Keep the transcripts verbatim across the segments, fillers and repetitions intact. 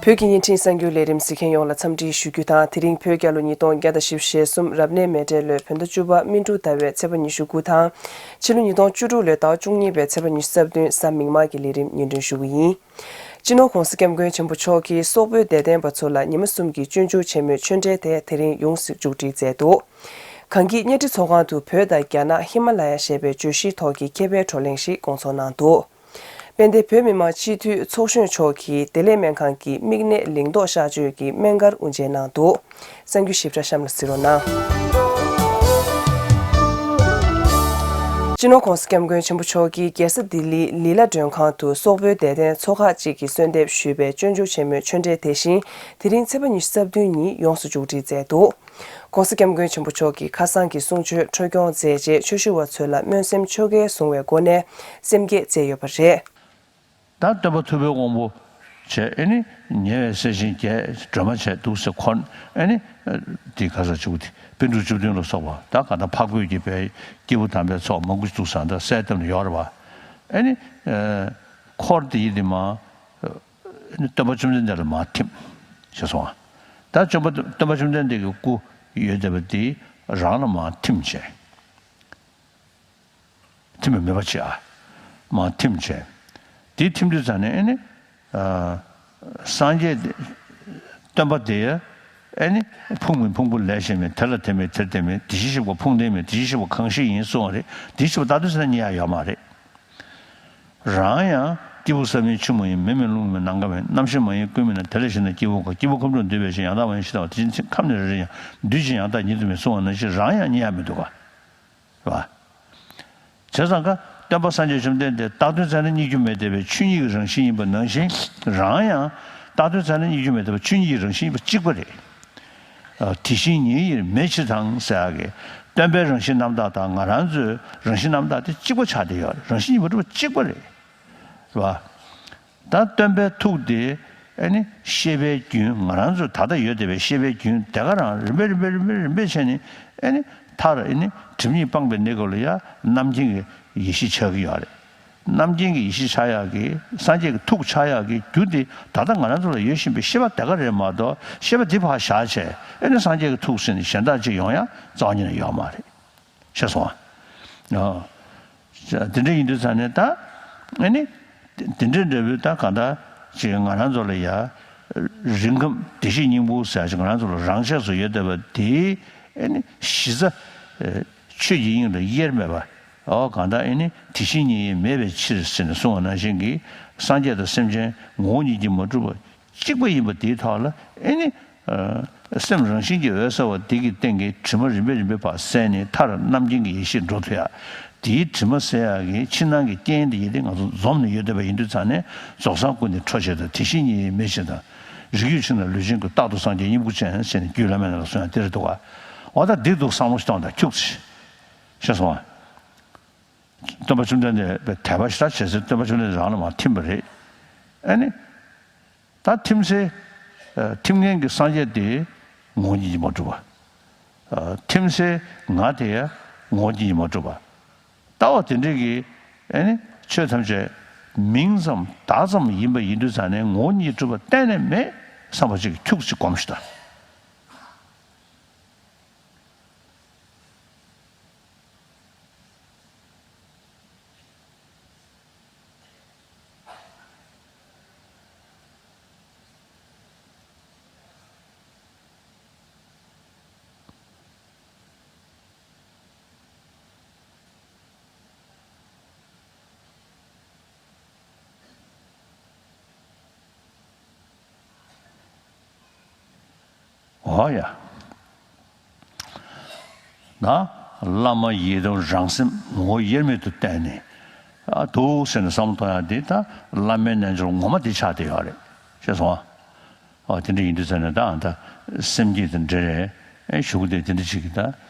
བོད་ཀྱི་བརྙན་འཕྲིན་གསར་འགྱུར་ལས་རིམ་གཟིགས་མཁན་ཡོངས་ལ་འཚམས་འདྲི་ཞུ་རྒྱུ་དང་། དེ་རིང་བོད་རྒྱལ་ལོ་ཉིས་སྟོང་བརྒྱ་དང་བཞི་བཅུ་ཞེ་གསུམ་རབ་གནས་མེ་སྤྲེལ་ལོའི་བོད་ཟླ་བཅུ་པ་སྨིན་དྲུག་ཟླ་བའི་ཚེས་པ་ཉི་ཤུ་དགུ་དང་། ཕྱི་ལོ་ཉིས་སྟོང་བཅུ་དྲུག་ལོའི་ཟླ་བ་བཅུ་གཉིས་པའི་ཚེས་པ་ཉི་ཤུ་རྩ་བདུན་གཟའ་མིག་དམར་གྱི་ལས་རིམ་སྙན་སྒྲོན་ཞུ་གི་ཡིན། སྤྱི་ནོར་༧གོང་ས་༧སྐྱབས་མགོན་ཆེན་པོ་མཆོག་གིས་སོག་པོའི་དད་ལྡན་པ་ཚོ་ལ་ཉི་མ་གསུམ་གྱི་སྤྱོད་འཇུག་ཆེན་མོའི་ཆོས་འབྲེལ་དེ་དེ་རིང་ཡོངས་སུ་མཇུག་སྒྲིལ་མཛད་འདུག། གངས་སྐྱིད་གཉའ་ཁྲི་ཚོགས་ཁང་དུ་བོད་དང་རྒྱ་ནག་ཧི་མ་ལ་ཡ་ཞེས་པའི་བརྗོད་གཞིའི་ཐོག་གི་མཁས་པའི་བགྲོ་གླེང་ཞིག་སྐོང་ཚོགས་གནང་འདུག། དཔལ་ལྡན་བོད་མི་མང་སྤྱི་འཐུས་ཚོགས་གཞོན་མཆོག་གིས་བདེ་ལེགས་སྨན་ཁང་གི་མིག་ནད་ལིང་ཏོག་གཤག་བཅོས་ཀྱི་སྨན་སྒར་དབུ་འབྱེད་གནང་འདུག། གསར་འགྱུར་ཞིབ་ཕྲ་གཤམ་ལ་གཟིགས་རོགས་གནང་། སྤྱི་ནོར་༧གོང་ས་༧སྐྱབས་མགོན་ཆེན་པོ་མཆོག་གིས་རྒྱལ་ས་ལྡི་ལིའི་ལི་ལ་མགྲོན་ཁང་དུ་སོག་པོའི་དད་ལྡན་ཚོགས་ཁག་ཅིག་གིས་གསོལ་འདེབས་ཞུས་པའི་སྤྱོད་འཇུག་ཆེན་མོའི་ཆོས་འབྲེལ་དེ་བཞིན་དེ་རིང་ཚེས་པ་ཉི་ཤུ་རྩ་བདུན་ཉིན་ཡོངས་སུ་མཇུག་སྒྲིལ་མཛད་འདུག། ༧གོང་ས་༧སྐྱབས་མགོན་ཆེན་པོ་མཆོག་གིས་ཁ་སང་གི་གསུང་ཆོས་འཕྲོ་སྐྱོང་མཛད་རྗེས་ཆོས་ཞུ་བ་ཚོ་ལ་སྨོན་སེམས་ཆོ་གས་བཟུང་བའི་སྒོ་ནས་སེམས་བསྐྱེད་མཛད་ཡོད་པ་རེད། ད་སྟོན་པ་ཐུབ་པའི་དབང་པོ་བྱས། ཨེ་ནི་ཉེ་བའི་སྲས་ཆེན་བརྒྱད་སྒྲོལ་མ་བྱས་འདུག་ཟེར། འཁོར་ཨེ་ནི་དེ་ག་ས་བཅུ་དགུ་དེ་པཎ་གྲུབ་བཅུ་བདུན་ལ་སོགས་པ་ད་ག་ད་འཕགས་བོད་ཀྱི་བའི་སྐྱེས་བུ་དམ་པའི་ཚོགས་མང་པོ་འདུག་ཟེར། ད་གསལ་བཏབ་ནས་ཡོད་རེད་བ། ཨེ་ནི་འཁོར་དེ་ཡི་དེ་མ་སྟོན་པ་བཅོམ་ལྡན་འདས་ལ་མར་ཐིམ་ཞེས་གསུངས་པ། ད་བཅོམ་པ་སྟོན་པ་བཅོམ་ལྡན་འདས་ཀྱི་སྐུ་ཡོད་བསྡད་པ་དེ་རང་ལ་མར་ཐིམ་བྱས། ཐིམ་པའི་མོས་པ་བྱེད་ཨ། མར་ཐིམ་བྱས། དེ་ཐིམ་དུས་ཙ་ནས་ཨེ་ནི། སངས་རྒྱས་དེ། སྟོན་པ་དེ། ཨེ་ནི། ཕུང་མིན་ཕུང་པོ་ལས་གཞན་མིན། དེ་ལ་དེ་མེད་དེར་དེ་མེད། དེ་བཞིན་གཤེགས་པ་ཕུང་ལྡན་མིན། དེ་བཞིན་གཤེགས་པ་གང་ཞིག་ཡིན་གསུངས་པ་རེད། དེ་བཞིན་གཤེགས་པ་ད་དུང་ཟེར་ན་རྙེད་ཡ་ཡོད་མ་རེད། རང་ཡང་སྐྱེས་བུ་ས་མིན་ཆུ་མ་ཡིན། མེ་མིན་རླུང་མིན་ནམ་མཁའ་མིན། རྣམ་ཤེས་མ་ཡིན་ཀུན་མིན་ན། དེ་ལས་གཞན་དག་སྐྱེ་བོ་གང་། སྐྱེས་བུ་ཁམས་དྲུག་ན་འདུས་པའི་ཕྱིར། ཡང་དག་མ་ཡིན་ཕྱིར་ལྟ་བ། དེ་བཞིན་ཁམས་ནི་རེ་རེ་ཡང་། འདུས་ཀྱང་ཡང་དག་ཉིད་དུ་མིན་གསུངས་པ་ནང་བཞིན་རང་ཡང་རྙེད་ཡ་མི་འདུག་ག། རེད་བ། བྱས་ཙང་ཀ་སྟོན་པ་སངས་རྒྱས་བཅོམ་ལྡན་འདས་རྟག་དོན་ཚད་ན་རྙེད་རྒྱུ་མེད་བསྡད་པའི་ཆོས་ཉིད་ཀྱི་རང་བཞིན་ཡིན་པ་ནང་བཞིན་རང་ཡང་རྟག་དོན་ཚད་ན་རྙེད་རྒྱུ་མེད་བསྡད་པའི་ཆོས་ཉིད་ཀྱི་རང་བཞིན་ཡིན་པ་གཅིག་པ་རེད། དེ་བཞིན་ཉིད་ཡིན་མེད་ཕྱིར་དང་ཟེར་ཡག་གི་སྟོན་པའི་རང་བཞིན་རྣམ་དག་དང་ང་རང་ཚོའི་རང་བཞིན་རྣམ་དག་དེ་གཅིག་པ་ཆགས་བསྡད་ཡོད་རེད། རང་བཞིན་ཡིན་པ་གཅིག་པ་རེད། རེད་བ། ད་སྟོན་པའི་ཐུགས་དེ་ཨེ་ནི་ཤེས་པའི་རྒྱུན། ང་རང་ཚོ་ད་ལྟ་ཡོད་བསྡད་པའི་ཤེས་པའི་རྒྱུན་དེ་ག་རང་རིམ་པས་རིམ་པས་རིམ་པས་རིམ་པས་བྱས་ནས་ཨེ་ནི་མཐར་ཨེ་ནི་སྒྲིབ་གཉིས་སྤངས་པའི་གནས་སྐབས་ལ་ཡང་རྣམ་མཁྱེན་གྱི་ཡེ་ཤེས་ཆགས་ཀྱི་ཡོད་རེད། རྣམ་མཁྱེན་གྱི་ཡེ་ཤེས་ཆགས་ཡག་གི་སངས་རྒྱས་ཀྱི་ཐུགས་ཆགས་ཡག་གི་རྒྱུ་དེ་ད་ལྟ་ང་རང་ཚོ་ལ་ཡོད་བཞིན་པའི་ཤེས་པ་དེ་ག་རེད་མ་གཏོགས། ཤེས་པ་འདི་ཕར་བཞག་བྱས་ཨེ་ནི་སངས་རྒྱས་ཀྱི་ཐུགས་ཟེར་ནས་གཞན་དག་ཅིག་ཡོང་ཡ་རྩ་བ་ཉིད་ནས་ཡོད་མ་རེད། ཤེས་སོང་ཨ། དེ་འདྲ་ཡིན་དུས་ཙ་ནས་ད་ཨེ་ནི་དེ་འདྲ་འདྲ་བོའི་ད་གང་ལྟར་ཅིག་ང་རང་ཚོ་ལ་ཡ་རིང་ཁམས་བདེ་གཤེགས་སྙིང་པོ་ཟེར་ཅིག་ང་རང་ཚོ་ལ་རང་ཆས་སུ་ཡོད་བསྡད་པ་དེ་ཨེ་ནི་གཞི་རྩ་ཆོས་ཀྱི་དབྱིངས་ལ་དབྱེར་མེད་པ། ཨོ་གང་ལྟར་ཨེ་ནི་དེ་བཞིན་ཉིད་ཡིན་མེད་པའི་ཕྱིར་ཟེར་ནས་གསུངས་པ་ནང་བཞིན་གྱི་སངས་རྒྱས་དང་སེམས་ཅན་ངོ་བོ་ཉིད་ཀྱིས་མ་གྲུབ་པ་གཅིག་པ་ཡིན་པ་དེའི་ཐོག་ལ་ཨེ་ནི། སེམས་རང་བཞིན་གྱིས་འོད་གསལ་བ་དེ་གི་སྟེང་གི་དྲི་མ་རིམ་པས་རིམ་པས་ཕར་བསལ་ནས་མཐར་རྣམ་མཁྱེན་གྱི་ཡེ་ཤེས་འགྲོ་ཐུབ་ཡ། དེའི་དྲི་མ་བསལ་ཡག་གི་ཕྱི་ནང་གི་རྐྱེན་དེ་ཡི་དེ་ང་ཚོ་འཛོམས་ནས་ཡོད་བསྡད་པ་ཡིན་དུས་ཙ་ནས་རྫོགས་སངས་སྐུ་ནི་འཕྲོ་བྱེད་དང་། དེ་བཞིན་ཉིད་ཡིན་མེད་ཕྱིར་དང་། རིགས་རྒྱུད་ཕྱིར་ན་ལུས་ཅན་ཀུན། རྟག་ཏུ་སངས་རྒྱས་སྙིང་པོ་ཅན་ཟེར་ནས་རྒྱུད་བླ་མའི་ནང་ལ་གསུངས་ཡ་དེ་རེད་འདུག་ག། འོ་ད་འདི་འདུག་བསམ་བློ་ཞིག་གཏོང་དང་ཁྱུག་ཙམ་ཞིག་ཤེས་སོང་ཨ། སྟོན་པ་བཅོམ་ལྡན་འདས་པའི་དད་པ་ཞེ་དྲག་བྱས་ཚེ་སྟོན་པ་བཅོམ་ལྡན་འདས་རང་ལ་མར་ཐིམ་པ་རེད། ཨ་ནི། ད་ཐིམ་སེ། ཐིམ་མཁན་གྱི་སངས་རྒྱས་དེ་ངོ་བོ་ཉིད་ཀྱིས་མ་གྲུབ་པ། ཐིམ་སེ་ང་དེ་ཡང་ངོ་བོ་ཉིད་ཀྱིས་མ་གྲུབ་པ། ལྟ་བ་དེ་འདྲས་ཀྱི་ཨ་ནི་ཆོས་ཐམས་ཅད་མིང་ཙམ་བརྡ་ཙམ་ཡིན་པ་ཡིན་དུས་ཙ་ནས་ངོ་བོ་ཉིད་གྲུབ་པ་གཏན་ནས་མེད་བསམ་པ་ཅིག་ཁྱུག་ཅིག་སྒོམ་ཞིག་དང་། འོ་ཡ། ན། བླ་མ་ཡི་དམ་རང་སེམས་ངོ་བོ་དབྱེར་མེད་དུ་བསྟན་ནས། ཨ་འདུག་ཟེར་ནས་བསམ་བློ་གཏོང་ཡ་འདི་ད་བླ་མའི་རྣལ་འབྱོར་ངོ་མ་འདི་ཆགས་བསྡད་ཡོད་རེད། ཤེས་སོང་ཨ། ཨ་དེ་འདྲ་ཡིན་དུས་ཙ་ནས་ད་ཨ་ད་སེམས་བསྐྱེད་དང་འབྲེལ་རེད། ཨེ་གཞུག་གུ་དེ་དེ་འདྲ་ཅིག་གི་ད་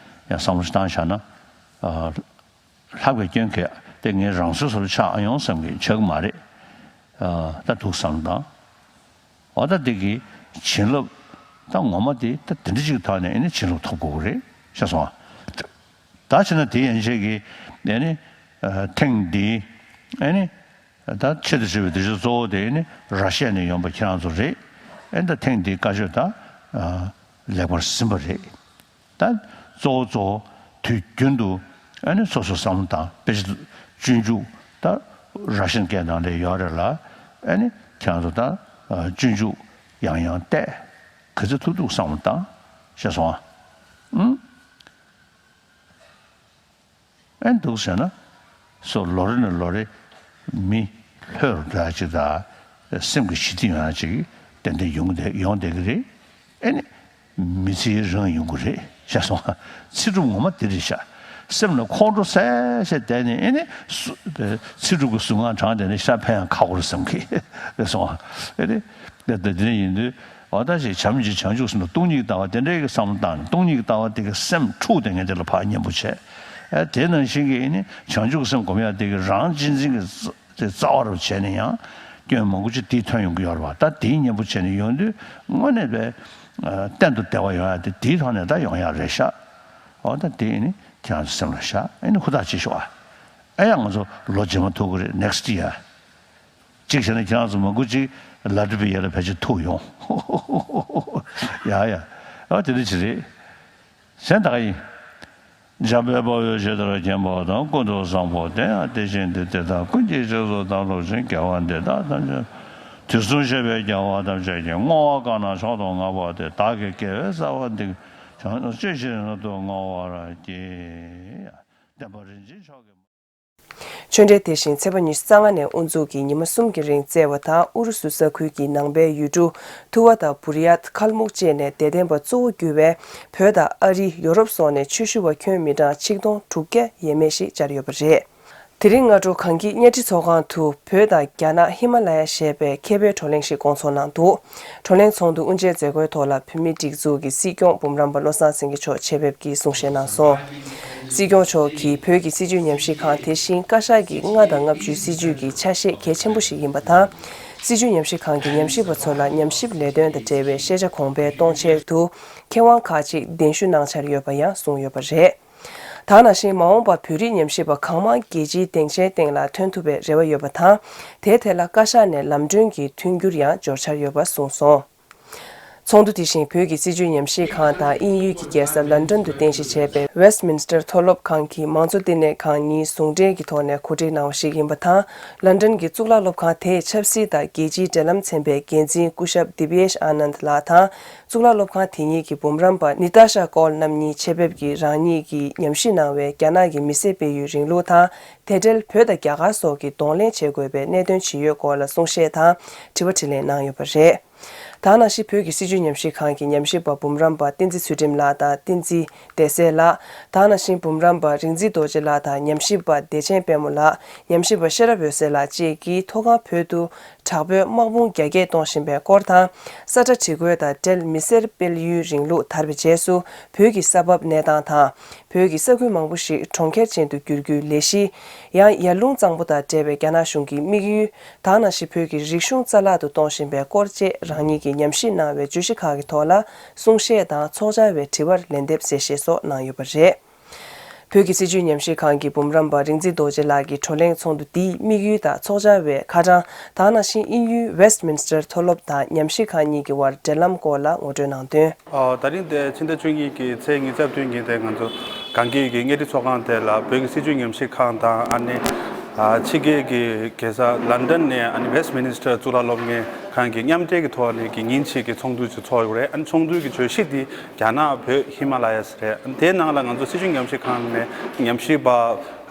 ཡང་བསམ་བློ་ཞིག་བཏང་བཞག་ན། ཨ་ལྷག་པའི་སྐྱོན་གལ་ཏེ་ངའི་རང་བཟོ་བཟོ་འདྲ་ཆགས་ཨ་ཡོང་བསམ་གི་ཆགས་གི་མ་རེད། ཨ་ད་འདུག་བསམ་བློ་བཏང་། འོ་ད་འདི་གི་བྱིན་རླབས་ད་ངོ་མ་དེ་ད་དེ་འདྲ་ཅིག་ཐོག་ནས་ཨེ་ནི་བྱིན་རླབས་ཐོབ་དགོས་ཀྱི་རེད། ཤེས་སོང་ཨ། ད་བྱས་ན་དེ་ཡན་ཆད་ཀྱི་ཨེ་ནི་ཐེངས་འདིའི་ཨེ་ནི་ད་ཆེད་དུ་བྱས་པའི་དུས་ཚོད་གཙོ་བོ་དེ་ཨེ་ནི་ར་ཤི་ཡ་ནས་ཡོང་པ་ཁྱེད་རང་ཚོ་རེད། ཨེ་ད་ཐེངས་འདིའི་བཀའ་ཆོས་ད་ལེགས་པར་ཟིན་པ་རེད། ད་གཙོ་བོ་གཙོ་བོ་དུས་རྒྱུན་དུ་ཨ་ནི་སོ་སོ་བསམ་བློ་བཏང་། དཔེ་ཆ་སྤྱོད་འཇུག་ད་ར་ཤན་སྐད་ནང་ལ་ཡོད་རེད་ལ། ཨ་ནི་ཁྱེད་རང་ཚོ་ད་སྤྱོད་འཇུག་ཡང་ཡང་བལྟས། ག་ཚོད་ཐུབ་ཐུབ་བསམ་བློ་བཏང་། ཤེས་སོང་ཨ། ཨུམ། ཨེ་འདུག་ཟེར་ན། སོ་ལོ་རེ་ནས་ལོ་རེ་མི་ལྷོད་རུ་འགྲོ་ཡ་ཅིག་དང་། སེམས་ཀྱི་ཞི་བདེ་ཡོང་ཡ་ཅིག་ཏན་ཏན་ཡོང་གི་ཡོང་བསྡད་ཀྱི་རེད། ཨེ་ནི་མི་ཚེ་རིང་ཡོང་གི་རེད། ཤེས་སོང་། ཚེ་སྒྲུབ་ངོ་མ་དེ་རེད་ཤག་སེམས་ལ་ཁོང་ཁྲོ་སད་སད་བསྡད་ནས་ཨེ་ནི་སུ་ཚེ་སྒྲུབ་ཀྱི་གཟུངས་སྔགས་བགྲངས་བསྡད་ནས་ཤ་འཕེན་ཡང་ཁག་པོ་རེད་བསམ་གི། ཤེས་སོང་། ཨེ་ནི་དེ་དེ་འདྲ་ཡིན་དུས། འོ་ད་ཅིག་བྱམས་ཀྱི་བྱང་ཆུབ་སེམས་དང་སྟོང་ཉིད་ཀྱི་ལྟ་བ་དེ་འདྲའི་གི་བསམ་བློ་བཏང་ནས། སྟོང་ཉིད་ཀྱི་ལྟ་བ་དེ་གི་སེམས་འཁྲུགས་ཏེ་ངས་དེ་ལ་ཕར་གཉེན་པོ་བྱས། ཨེ་དེ་ནང་བཞིན་གྱི་ཨེ་ནི་བྱང་ཆུབ་སེམས་སྒོམ་ཡ་དེ་གི་རང་གཅེས་འཛིན་གྱི་རྩ་དེ་རྩ་བ་རུ་བྱས་ནས་ཡང་སྐྱོན་མང་པོ་ཅིག་དེའི་ཐོན་ཡོང་གི་ཡོད་རེད་བ། ད་དེའི་གཉེན་པོ་བྱས་ནས་ཡོང་དུས་དངོས་གནས་པའི་གཏན་དུ་བདེ་བ་ཡོང་ཡ་དེ་དེའི་ཐོག་ནས་ད་ཡོང་ཡ་རེད་ཤག་འོ་ད་དེ་ཨེ་ནི་ཁྱེད་རང་ཚོ་སེམས་ལ་བཞག་ཨེ་ནི་ཧུར་ཐག་བྱེད་ཤོག་ཨ། ཨེ་ཡང་ང་ཚོ་ལོ་རྗེས་མ་ཐུག་གི་རེད། next year། གཅིག་བྱས་ན་ཁྱེད་རང་ཚོ་མང་པོ་ཅིག་ལ་ཊི་བི་ཡ་ལ་ཕལ་ཆེར་ཐུག་ཡོང་། ཡ་ཡ། ཨ་དེ་འདྲ་ཅིག་རེད། གཞན་དག་ཡིན། འཇམ་དཔལ་དཔའ་བོས་ཇི་ལྟར་མཁྱེན་པ་དང་། ཀུན་ཏུ་བཟང་པོ་དེ་ཡང་དེ་བཞིན་ཏེ། དེ་དག་ཀུན་གྱི་རྗེས་སུ་བདག་སློབ་ཅིང་། དགེ་བ་འདི་དག་ཐམས་ཅད། དུས་གསུམ་གཤེགས་པའི་རྒྱལ་བ་ཐམས་ཅད་ཀྱིས། བསྔོ་བ་གང་རྣམས་མཆོག་ཏུ་བསྔགས་པ་དེ། བདག་གི་དགེ་བའི་རྩ་བ་འདི་ཀུན་ཀྱང་། བྱང་ཆུབ་ཕྱིར་མྱུར་དུ་བསྔོ་བར་བགྱི། བསྟན་པ་རིན་ཆེན་མཆོག་གི། ཆོས་འབྲེལ་དེ་བཞིན་ཚེས་པ་ཉི་ཤུ་རྩ་ལྔ་ནས་དབུ་འཛུགས་ཀྱིས་ཉི་མ་གསུམ་གྱི་རིང་བསྩལ་བ་དང་། ཨུ་རུ་སུ་ས་ཁུལ་གྱི་ནང་པའི་ཡུལ་གྲུ་ཐུ་ཝ་དང་བུར་ཡ་ཐ་ཁལ་མུག་བཅས་ནས་དད་ལྡན་པ་གཙོ་བོ་གྱུར་བའི་བོད་དང་ཨ་རི། ཡོ་རོབ་སོགས་ནས་ཆོས་ཞུ་བ་ཁྱོན་མི་གྲངས་ཆིག་སྟོང་དྲུག་བརྒྱ་ཡས་མས་ཤིག་བཅར་ཡོད་པ་རེད། དེ་རིང་སྔ་དྲོ་གངས་སྐྱིད་གཉའ་ཁྲི་ཚོགས་ཁང་དུ་བོད་དང་རྒྱ་ནག་ཧི་མ་ལ་ཡ་ཞེས་པའི་ཁེ་ཕན་བགྲོ་གླེང་ཞིག་སྐོང་ཚོགས་གནང་འདུག་བགྲོ་གླེང་ཚོགས་འདུ་དབུ་འབྱེད་མཛད་སྒོའི་ཐོག་ལ་བོད་མིའི་སྒྲིག་འཛུགས་ཀྱི་སྲིད་སྐྱོང་འབུམ་རམས་པ་བློ་བཟང་སེང་གེ་མཆོག་ཆེད་ཕེབས་ཀྱིས་གསུང་བཤད་གནང་སོང་། སྲིད་སྐྱོང་མཆོག་གིས་བོད་ཀྱི་སྲིད་བྱུས་ཉམས་ཞིབ་ཁང་དེ་བཞིན་བཀའ་ཤག་གི་ལྔ་དང་ལྔ་བཅུའི་སྲིད་བྱུས་ཀྱི་ཆ་ཤས་གལ་ཆེན་པོ་ཞིག་ཡིན་པ་དང་། སྲིད་བྱུས་ཉམས་ཞིབ་ཁང་གི་ཉམས་ཞིབ་པ་ཚོ་ལ་ཉམས་ཞིབ་ལས་དོན་དང་འབྲེལ་བའི་ཤེས་བྱ་གོང་འཕེལ་གཏོང་ཆེད་དུ་མཁས་དབང་ཁག་ཅིག་གདན་ཞུ་གནང་འཆར་ཡོད་པ་ཡང་གསུངས་ཡོད་པ་རེད། ད་ནང་བཞིན་མ་འོངས་པར་བོད་རིགས་ཉམས་ཞིབ་པ་གང་མང་རྒྱལ་སྤྱིའི་སྡིངས་ཆའི་སྟེང་ལ་ཐོན་ཐུབ་པའི་རེ་བ་ཡོད་པ་དང་། དེའི་ཐད་ལ་བཀའ་ཤག་ནས་ལམ་གྲོན་གྱི་མཐུན་འགྱུར་ཡང་འབྱོར་འཆར་ཡོད་པ་གསུངས་སོང་། ཚོགས་འདུ་དེ་བཞིན་བོད་ཀྱི་སྲིད་བྱུས་ཉམས་ཞིབ་ཁང་དང་དབྱིན་ཡུལ་གྱི་རྒྱལ་ས་ལན་ཌན་དུ་རྟེན་གཞི་བྱས་པའི་Westminster་མཐོ་སློབ་ཁང་གི་མང་གཙོ་བསྟི་གནས་ཁང་གཉིས་ཟུང་འབྲེལ་གྱི་ཐོག་ནས་གོ་སྒྲིག་གནང་བ་ཞིག་ཡིན་པ་དང་། ལན་ཌན་གྱི་གཙུག་ལག་སློབ་ཁང་དེའི་ཆབ་སྲིད་དང་རྒྱལ་སྤྱིའི་འབྲེལ་ལམ་ཚན་པའི་འགན་འཛིན་སྐུ་ཞབས་Divyesh Anand་ལགས་དང་། གཙུག་ལག་སློབ་ཁང་དེ་གཉིས་ཀྱི་འབུམ་རམས་པ་Nitasha Kaul་རྣམ་གཉིས་ཆེད་ཕེབས་ཀྱིས་རང་ཉིད་ཀྱིས་ཉམས་ཞིབ་གནང་བའི་རྒྱ་ནག་གི་མི་སེར་སྤེལ་ཡུལ་རིང་ལུགས་དང་། དེ་འབྲེལ་བོད་དང་རྒྱ་གར་སོགས་ཀྱིས་གདོང་ལེན་བྱེད་དགོས་པའི་གནད་དོན་ཇི་ཡོད་སྐོར་ལ་གསུང་བཤད་དང་དྲི་བ་དྲིས་ལན་གནང་ཡོད་པ་རེད། ད་ནང་བཞིན་བོད་ཀྱི་སྲིད་བྱུས་ཉམས་ཞིབ་ཁང་གི་ཉམས་ཞིབ་པ་འབུམ་རམས་པ་བསྟན་འཛིན་ཚུལ་ཁྲིམས་ལགས་དང་བསྟན་འཛིན་བདེ་གསལ་ལགས། ད་ནང་བཞིན་འབུམ་རམས་པ་རིག་འཛིན་རྡོ་རྗེ་ལགས་དང་ཉམས་ཞིབ་པ་བདེ་ཆེན་དཔལ་མོ་ལགས། ཉམས་ཞིབ་པ་ཤེས་རབ་འོད་ཟེར་ལགས་བཅས་ཀྱིས་མཐོ་སྒང་བོད་དུ་དྲག་པོའི་དམག་དཔུང་རྒྱ་སྐྱེད་གཏོང་བཞིན་པའི་སྐོར་དང་། ས་ཁྲ་སྒྲིག་བཀོད་དང་འབྲེལ་མི་སེར་སྤེལ་ཡུལ་རིང་ལུགས་དར་བའི་རྗེས་སུ་བོད་ཀྱི་ས་བབ་གནས་སྟངས་དང་། བོད་ཀྱི་ས་ཁུལ་མང་པོ་ཞིག་གྲོང་ཁྱེར་ཅན་དུ་བསྒྱུར་རྒྱུའི་ལས་གཞི། ཡང་ཡར་ཀླུང་གཙང་པོ་དང་འབྲེལ་བའི་རྒྱ་ནག་གཞུང་གི་དམིགས་ཡུལ། ད་ནང་བཞིན་བོད་ཀྱི་རིག་གཞུང་རྩ་བརླག་ཏུ་གཏོང་བཞིན་པའི་སྐོར་བཅས་རང་ཉིད་ཀྱིས་ཉམས་ཞིབ་གནང་བའི་བརྗོད་གཞི་ཁག་གི་ཐོག་ལ་གསུང་བཤད་དང་ཚོགས་བཅར་བའི་དྲི་བར་ལན་འདེབས་གསལ་བཤད་སོགས་གནང་ཡོད་པ་རེད། བོད་ཀྱི་སྲིད་བྱུས་ཉམས་ཞིབ་ཁང་གི་འབུམ་རམས་པ་རིག་འཛིན་རྡོ་རྗེ་ལགས་ཀྱིས་བགྲོ་གླེང་ཚོགས་འདུ་འདིའི་དམིགས་ཡུལ་དང་ཚོགས་བཅར་བའི་ཁ་གྲངས། ད་ནང་བཞིན་དབྱིན་ཡུལ་Westminster་མཐོ་སློབ་དང་ཉམས་ཞིབ་ཁང་གཉིས་ཀྱི་དབར་འབྲེལ་ལམ་སྐོར་ལ་ངོ་སྤྲོད་གནང་དོན། ཨ། ད་རིང་དེ་ཕྱི་ཟླ་བཅུ་གཉིས་ཀྱི་ཚེས་ཉི་ཤུ་རྩ་བདུན་ཉིན་དེ་ང་ཚོ་གངས་སྐྱིད་ཀྱི་གཉའ་ཁྲི་ཚོགས་ཁང་དེ་ལ་བོད་ཀྱི་སྲིད་བྱུས་ཉམས་ཞིབ་ཁང་དང་། ཨ་ནི་ཨ་ཕྱི་རྒྱལ་གྱི་རྒྱལ་ས་ལན་ཌན་ནས། ཨ་ནི་Westminster་གཙུག་ལག་སློབ་གཉེར་ཁང་གི་མཉམ་འབྲེལ་གྱི་ཐོག་ནས་ཀྱི་ཉིན་གཅིག་གི་ཚོགས་འདུ་ཅིག་ཚོགས་ཡོད་རེད། ཨ་ནི་ཚོགས་འདུ་གི་བརྗོད་གཞི་དེ་རྒྱ་ནག་བོད་ཧི་མ་ལ་ཡ་རེད། དེའི་ནང་ལ་ང་ཚོ་སྲིད་བྱུས་ཉམས་ཞིབ་ཁང་ནས་ཉམས་ཞིབ་པ་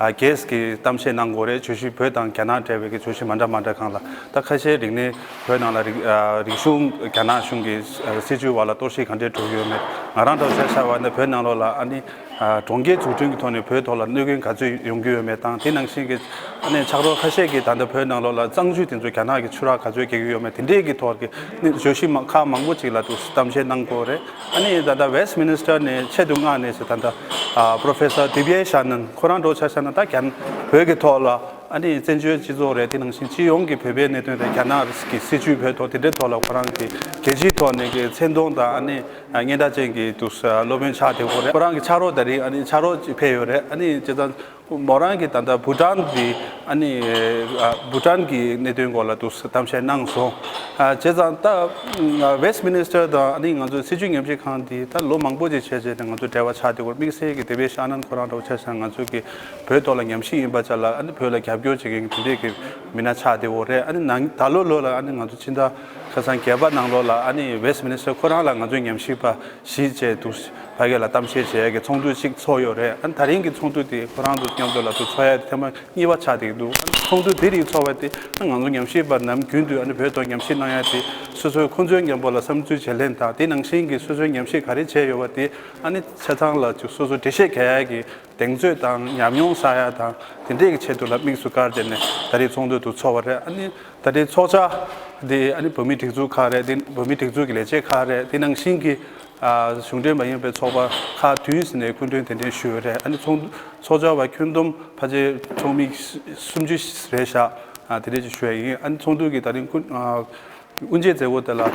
ཨ་སྒེར་གྱི་གཏམ་བཤད་གནང་དགོས་རེད། བརྗོད་གཞི་བོད་དང་རྒྱ་ནག་འབྲེལ་བའི་གི་བརྗོད་གཞི་མ་འདྲ་མ་འདྲ་སྒང་ལ། ད་ཁ་ཤས་རིག་གནས། བོད་ནང་ལ་རིག་ཨ་རིག་གཞུང་། རྒྱ་ནག་གཞུང་གི་ཨ་སྲིད་བྱུས་བར་ལ་གཏོར་བཤིག་ག་འདྲས་འགྲོ་གི་ཡོད་མེད། ང་རང་འདྲ་བོ་ཆ་བཞག་པ་ཡིན་ན་བོད་ནང་ལོགས་ལ་ཨ་ནི་ཨ་གྲོང་ཁྱེར་འཛུགས་སྐྲུན་གྱི་ཐོག་ནས་བོད་ཐོག་ལ་གནོད་སྐྱོན་ག་ཚོད་ཡོང་གི་ཡོད་མེད་དང་། དེ་ནང་བཞིན་གྱི་ཨ་ནི་ཕྱག་རོགས་ཁ་ཤས་ཀྱིས་ད་ལྟ་བོད་ནང་ལོགས་ལ་གཙང་ཆུ་དེ་ཚོ་རྒྱ་ནག་གི་ཆུ་རགས་ག་ཚོད་རྒྱག་གི་ཡོད་མེད། དེ་འདྲས་ཀྱི་ཐོག་གི་ནི་བརྗོད་གཞི་མ་ཁག་མང་པོ་ཅིག་ལ་འདུག་གཏམ་བཤད་གནང་དགོས་རེད། ཨ་ནི་ད་ལྟ་Westminster་ནས་ཆེད་དུ་མངགས་ནས་ཟེར། ད་ལྟ་ཨ་Professor Divyesh Anand་ཁོ་རང་འདྲ་བོ་ཆ་བཞག་ན་ད་རྒྱ་བོད་ཀྱི་ཐོག་ལ་ཨ་ནི་བཙན་བྱོལ་སྤྱི་ཚོགས་རེད། དེ་ནང་བཞིན་སྤྱི་ཡོངས་ཀྱི་བོད་པའི་གནད་དོན་རེད། རྒྱ་ནག་གི་སྲིད་བྱུས་བོད་ཐོག་དེ་འདྲའི་ཐོག་ལ་ཁོ་རང་གི་རྒྱལ་སྤྱིའི་ཐོག་ནས་ཀྱི་མཚན་མཐོང་དང་། ཨ་ནི་སྙན་གྲགས་ཅན་གྱི་འདུག་སློབ་དཔོན་ཆགས་བསྡད་ཡོད་རེད། ཁོ་རང་གི་ཕྱག་རོགས་དེ་རིང་ཨ་ནི་ཕྱག་རོགས་ཅིག་ཕེབས་ཡོད་རེད། ཨ་ནི་བྱས་ཙང་ མོ་རང་གིས་ད་ལྟ་བྷུ་ཊཱན་འདི་ཨ་ནི་ཨ་བྷུ་ཊཱན་གྱི་གནད་དོན་སྐོར་ལ་འདུག་གཏམ་བཤད་གནང་སོང་། ཨ་བྱས་ཙང་ད་ཨ་Westminster་དང་ཨ་ནི་ང་ཚོའི་སྲིད་བྱུས་ཉམས་ཞིབ་ཁང་འདི་ད་ལོ་མང་པོ་ཅིག་བྱས་བྱས་ནས་ང་ཚོ་འབྲེལ་བ་ཆགས་བསྡད་ཡོད། དམིགས་བསལ་གྱི་དེ་བས་ཤ་ནན་ཁོ་རང་འདྲ་བོ་བྱས་ཙང་ང་ཚོ་གི་བོད་ཐོག་ལ་ཉམས་ཞིབ་ཡིན་པ་ཅག་ལ་ཨ་ནི་བོད་ལ་རྒྱབ་སྐྱོར་བྱེད་མཁན་གྱི་དེ་འདྲས་ཀྱི་མི་སྣ་ཆགས་བསྡད་ཡོད་རེད། ཨ་ནི་ནང་ད་ལོ་ལོ་ལ་ཨ་ནི་ང་ཚོ་ཕྱི་ཟླ་ཁ་སང་བརྒྱད་པ་ནང་ལོགས་ལ་ཨ་ནི་Westminster་ཁོ་རང་ལ་ང་ཚོའི་ཉམས་ཞིབ་པ་བཞི་བཅས་འདུག་ཕ་གི་ལ་གཏམ་བཤད་བྱེད་ཡ་གི་ཚོགས་འདུ་ཅིག་ཚོགས་ཡོད་རེད། ཨ་ནི་ད་རིང་གི་ཚོགས་འདུ་དེ་ཁོ་རང་ཚོ་མཉམ་དུ་ལ་ཚོགས་ཡ་དེ་ཐེངས་མ་གཉིས་པ་ཆགས་བསྡད་ཀྱི་འདུག་ཨ་ནི་ཚོགས་འདུ་དེ་རིགས་ཚོགས་པ་དེ་ཨ་ང་ཚོ་ཉམས་ཞིབ་པ་ནམ་རྒྱུན་དུ་ཨ་ནི་བོད་ཐོག་ཉམས་ཞིབ་གནང་ཡ་དེ་སོ་སོའི་ཁོང་ཚོའི་མཉམ་པོ་ལ་བསམ་ཚུལ་བརྗེ་ལེན་དང་དེ་ནང་བཞིན་གྱི་སོ་སོའི་ཉམས་ཞིབ་ག་རེ་བྱས་ཡོད་པ་དེ་ཨ་ནི་ཆ་ཚང་ལ་ཅིག་སོ་སོ་འགྲེལ་བཤད་རྒྱག་ཡ་གི་གདེང་ཚོད་དང་ཉམས་མྱོང་བསགས་ཡ་དང་དེ་འདྲས་ཀྱི་ཆེད་དུ་ལ་དམིགས་སུ་བཀར་བྱས་ནས་ད་རེས་ཚོགས་འདུ་དུ་ཚོགས་པ་རེད། ཨ་ནི་ད་རེས་ཚོགས་བཅར་འདི་ཨ་ནི་བོད་མིའི་སྒྲིག་འཛུགས་ཁག་རེད། དེ་བོད་མིའི་སྒྲིག་འཛུགས་ཀྱི་ལས་བྱེད་ཁག་རེད། དེ་ནང་བཞིན་གྱི་ཨ་གཞུང་འབྲེལ་མ་ཡིན་པའི་ཚོགས་པ་ཁག་བདུན་ཟིན་ནས་སྐུ་མགྲོན་གདན་འདྲེན་ཞུས་ཡོད་རེད། ཨ་ནི་ཚོགས་ཚོགས་བཅར་བ་ཁྱོན་བསྡོམས་ཕལ་ཆེར་ཚོགས་མི་སུམ་ཅུ་རེད་ཤག་ཨ་དེ་འདྲས་ཅིག་ཞུ་ཡ་ཡིན། ཨ་ནི་ཚོགས་འདུ་གི་ད་རིང་སྐུ་ཨ་དབུ་འབྱེད་མཛད་སྒོ་དེ་ལ་ཨ་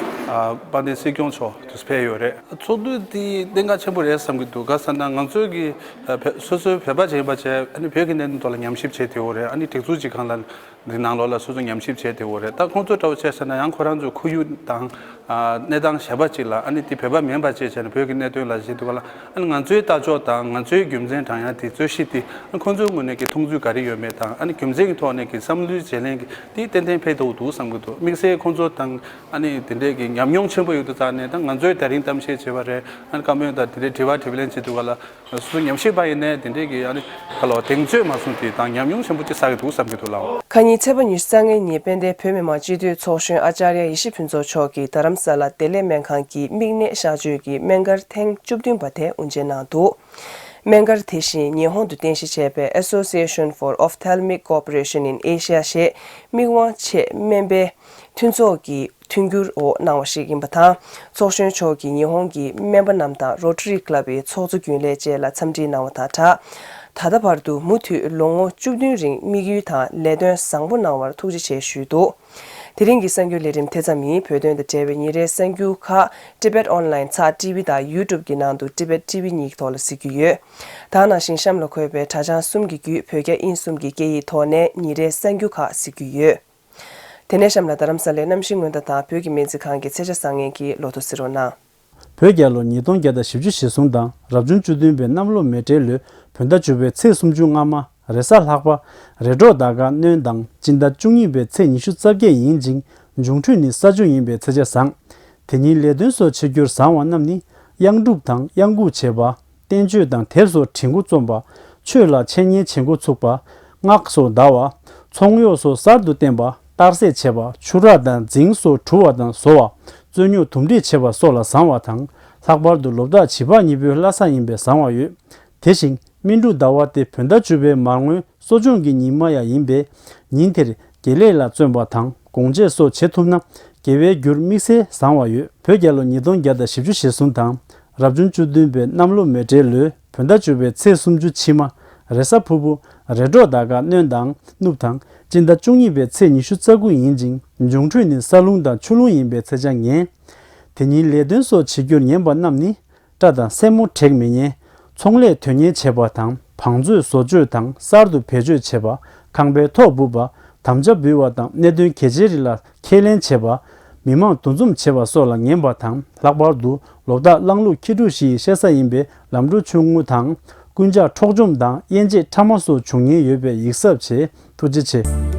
དཔལ་ལྡན་སྲིད་སྐྱོང་མཆོག་དུ་ཕེབས་ཡོད་རེད། ཚོགས་འདུ་འདི་གནད་འགག་ཆེན་པོ་རེད་བསམ་གྱི་འདུག་ག་ཟེར་ན་ང་ཚོའི་གི་ཨ་བོད་སོ་སོའི་བོད་པ་ཅིག་ཡིན་པ་བྱས་ཨ་ནི་བོད་ཀྱི་གནད་དོན་ཐོག་ལ་ཉམས་ཞིབ་བྱས་བསྡད་ཡོད་རེད། ཨ་ནི་སྒྲིག་འཛུགས་ཅིག་སྒང་ལ་འདི་ནང་ལོགས་ལ་སོ་སོ་ཉམས་ཞིབ་བྱས་བསྡད་ཡོད་རེད། ད་ཁོང་ཚོ་འདྲ་བོ་བྱས་ཟེར་ན་ཡང་ཁོ་རང་ཚོའི་ཁོར་ཡུག་དང་ཨ་གནས་སྟངས་གཞན་པ་ཅིག་ལ་ཨ་ནི་འདི་བོད་པ་མིན་པ་བྱས་བྱས་ནས་བོད་ཀྱི་གནད་དོན་ལ་བྱེད་འདུག་ག་ལ། ཨ་ནི་ང་ཚོའི་ལྟ་ཕྱོགས་དང་ང་ཚོའི་རྒྱུ་མཚན་དྲང་ཡ་དེ་རྩོད་གཞི་དེ་ཨ་ནི་ཁོང་ཚོའི་ངོས་ནས་ཀྱི་མཐོང་ཚུལ་ག་རེ་ཡོད་མེད་དང་ཨ་ནི་རྒྱུ་མཚན་གྱི་ཐོག་ནས་ཀྱི་བསམ་བློའི་བརྗེ་ལེན་གྱི་དེ་ཏན་ཏན་ཕེབས་ཐུབ་འདུག་བསམ་གྱི་འདུག་དམིགས་བསལ་ཁོང་ཚོ་དང་ཨ་ནི་དེ་འདྲས་ཀྱི་ཉམས་མྱོང་ཆེན་པོ་ཡོད་དུས་ཙང་ནས་ད་ང་ཚོས་ད་རིང་གཏམ་བཤད་བྱས་པ་རེད། ཨ་ནི་བཀའ་མོལ་དང་དེ་འདྲའི་དྲི་བ་དྲིས་ལན་བྱེད་དུས་ག་ལ་སོ་སོ་ཉམས་ཞིབ་པ་ཡིན་ནའི་དེ་འདྲས་ཀྱི་ཨ་ནི་ག་ལ་གདེང་ཚོད་མ་སོང་དེ་དང་ཉམས་མྱོང་ཆེན་པོ་ཅིག་བསགས་ཀྱི་འདུག་བསམ་གྱི་འདུག་ལགས། ཁ་ཉིན་ཚེས་པ་ཉི་ཤུ་རྩ་ལྔའི་ཉིན་དཔལ་ལྡན་བོད་མི་མང་སྤྱི་འཐུས་ཚོགས་གཞོན་ཨ་ཅཱརྱ་ཡེ་ཤེས་ཕུན་ཚོགས་མཆོག་གིས་རྡ་རམ་ས་ལ་བདེ་ལེགས་སྨན་ཁང་གི་མིག་ནད་གཤག་བཅོས་ཀྱི་སྨན་སྒར་ཐེངས་བཅུ་བདུན་པ་དེ་དབུ་འབྱེད་གནང་འདུག་སྨན་སྒར་དེ་བཞིན་ཉི་ཧོང་དུ་རྟེན་གཞི་བྱས་པའི་Association for Ophthalmic Cooperation in Asia ཞེས་མིག་དབང་ཆེད་སྨན་པའི་མཐུན་ཚོགས་ཀྱི་མཐུན་འགྱུར་འོག་གནང་བ་ཞིག་ཡིན་པ་དང་། ཚོགས་གཞོན་མཆོག་གིས་ཉི་ཧོང་གི་སྨན་པ་རྣམས་དང་Rotary Club ཡི་ཚོགས་གཙོ་རྒྱུན་ལས་བཅས་ལ་འཚམས་འདྲི་གནང་བ་དང་སྦྲགས། ད་ལྟ་བར་དུ་མུ་མཐུད་ལོ་ངོ་བཅུ་བདུན་རིང་དམིགས་ཡུལ་དང་ལས་དོན་བཟང་པོ་གནང་བར་ཐུགས་རྗེ་ཆེ་ཞུས་འདུག་དེ་རིང་གི་གསར་འགྱུར་ལས་རིམ་དེ་ཙམ་ཡིན། བོད་དོན་དང་འབྲེལ་བའི་ཉིན་རེའི་གསར་འགྱུར་ཁག་Tibet Online ཚགས་ཊི་ཝི་དང་YouTube གི་ནང་དུ་Tibet T V གཉིས་ཀྱི་ཐོག་ལ་གཟིགས་རྒྱུ་ཡོད། ད་ནང་བཞིན་གཤམ་ལ་འཁོད་པའི་དྲ་བྱང་གསུམ་གྱི་བརྒྱུད་བོད་རྒྱ་དབྱིན་གསུམ་གྱི་སྐད་ཡིག་ཐོག་ནས་ཉིན་རེའི་གསར་འགྱུར་ཁག་གཟིགས་རྒྱུ་ཡོད། དེ་ནས་གཤམ་ལ་རྡ་རམ་ས་ལའི་གནམ་གཤིས་སྔོན་བརྡ་དང་བོད་ཀྱི་སྨན་རྩིས་ཁང་གི་ཚེས་ཆ་བཟང་ངན་གྱི་ལོ་ཐོ་གཟིགས་རོགས་གནང་། བོད་རྒྱལ་ལོ་ཉིས་སྟོང་བརྒྱ་དང་བཞི་བཅུ་ཞེ་གསུམ་དང་རབ་བྱུང་བཅུ་བདུན་པའི་གནམ་ལོ་མེ་སྤྲེལ་ལོའི་བོད་ཟླ་བཅུ་པའི་ཚེས་སུམ་ཅུ་སྔ་མ། རེས་གཟའ་ལྷག་པ། རེས་གྲོགས་ཟླ་སྐར་སྣྲོན་དང་སྤྱི་ཟླ་བཅུ་གཉིས་པའི་ཚེས་ཉི་ཤུ་རྩ་བརྒྱད་ཡིན་ཅིང་། འབྱུང་འཕྲོད་ནི་ས་བཅུ་ཡིན་པའི་ཚེས་ཆ་བཟང་། དེ་ཉིན་ལས་དོན་སོགས་བྱེད་རྒྱུར་བཟང་བ་རྣམས་ནི། གཡང་སྒྲུབ་དང་གཡང་འགུགས་བྱེད་པ། བསྟན་བཅོས་དང་དེབ་སོགས་བྲིས་འགོ་རྩོམ་པ། ཆོས་ལ་འཆད་ཉན་བྱེད་འགོ་ཚུགས་པ། སྔགས་སོགས་བཟླ་བ། ཚོང་གཡོག་སོགས་གསར་དུ་བསྟེན་པ། གཏར་སྲེག་བྱེད་པ། ཆུ་རགས་དང་རྫིང་སོགས་བྲུ་བ་དང་བཟོ་བ། རྩོད་རྙོག་དུམ་སྒྲིག་བྱེད་པ་སོགས་ལ་བཟང་བ་དང་། ལྷག་པར་དུ་ལོ་རྟགས་བྱི་ཕག་གཉིས་པོའི་བླ་གཟའ་ཡིན་པས་བཟང་བ་ཡོད། དེ་བཞིན་སྨིན་དྲུག་ཟླ་བ་སྟེ་བོད་ཟླ་བཅུ་པའི་མར་ངོའི་གསོ་སྦྱོང་གི་ཉི་མ་ཡང་ཡིན་པས། ཉིན་དེར་དགེ་ལས་ལ་བརྩོན་པ་དང་སྒོང་འབྱེད་སོགས་བྱེད་ཐུབ་ན་དགེ་བའི་རྒྱུར་དམིགས་བསལ་བཟང་བ་ཡོད། བོད་རྒྱལ་ལོ་ཉིས་སྟོང་བརྒྱ་དང་བཞི་བཅུ་ཞེ་གསུམ་དང་རབ་བྱུང་བཅུ་བདུན་པའི་གནམ་ལོ་མེ་སྤྲེལ་ལོའི་བོད་ཟླ་བཅུ་པའི་ཚེས་སུམ་ཅུ་ཕྱི་མ། རེས་གཟའ་ཕུར་བུ། རེས་གྲོགས་ཟླ་སྐར་སྣྲོན་དང་གནུབས་དང་། སྤྱི་ཟླ་བཅུ་གཉིས་པའི་ཚེས་ཉི་ཤུ་རྩ་དགུ་ཡིན་ཅིང་འབྱུང་འཕྲོད་ནི་ས་རླུང་དང་ཆུ་རླུང་ཡིན་པའི་ཚེས་ཆ་ངན། དེ་ཉིན་ལས་དོན་སོགས་བྱེད་རྒྱུར་ངན་པ་རྣམས་ནི། སྐྲ་དང་སེན་མོ་བྲེག་མི་ཉན། ཚོང་ལས་དོན་གཉེར་བྱེད་པ་དང་བང་མཛོད་བཟོ་བཅོས་དང་གསར་དུ་བེད་སྤྱོད་བྱེད་པ། ཁང་པའི་ཐོག་སྦུབ་པ། དམ་བཅའ་འབུལ་བ་དང་གནད་དོན་གལ་ཆེའི་རིགས་ལ་ཁས་ལེན་བྱེད་པ། མི་མང་འདུ་འཛོམས་བྱེད་པ་སོགས་ལ་ངན་པ་དང་། ལྷག་པར་དུ་ལོ་རྟགས་གླང་ལུག་ཁྱི་ཕྲུག་བཞི་ཡི་བཤད་ས་ཡིན་པའི་ལམ་འགྲོ་ཆུང་ངུ་དང་། རྐུན་ཇག་འཕྲོག་བཅོམ་དང་དབྱེ་འབྱེད་ཕྲ་མ་སོགས་འབྱུང་ཉེན་ཡོད་པས་ཡིད་གཟབ་བྱེད། ཐུགས་རྗེ་ཆེ།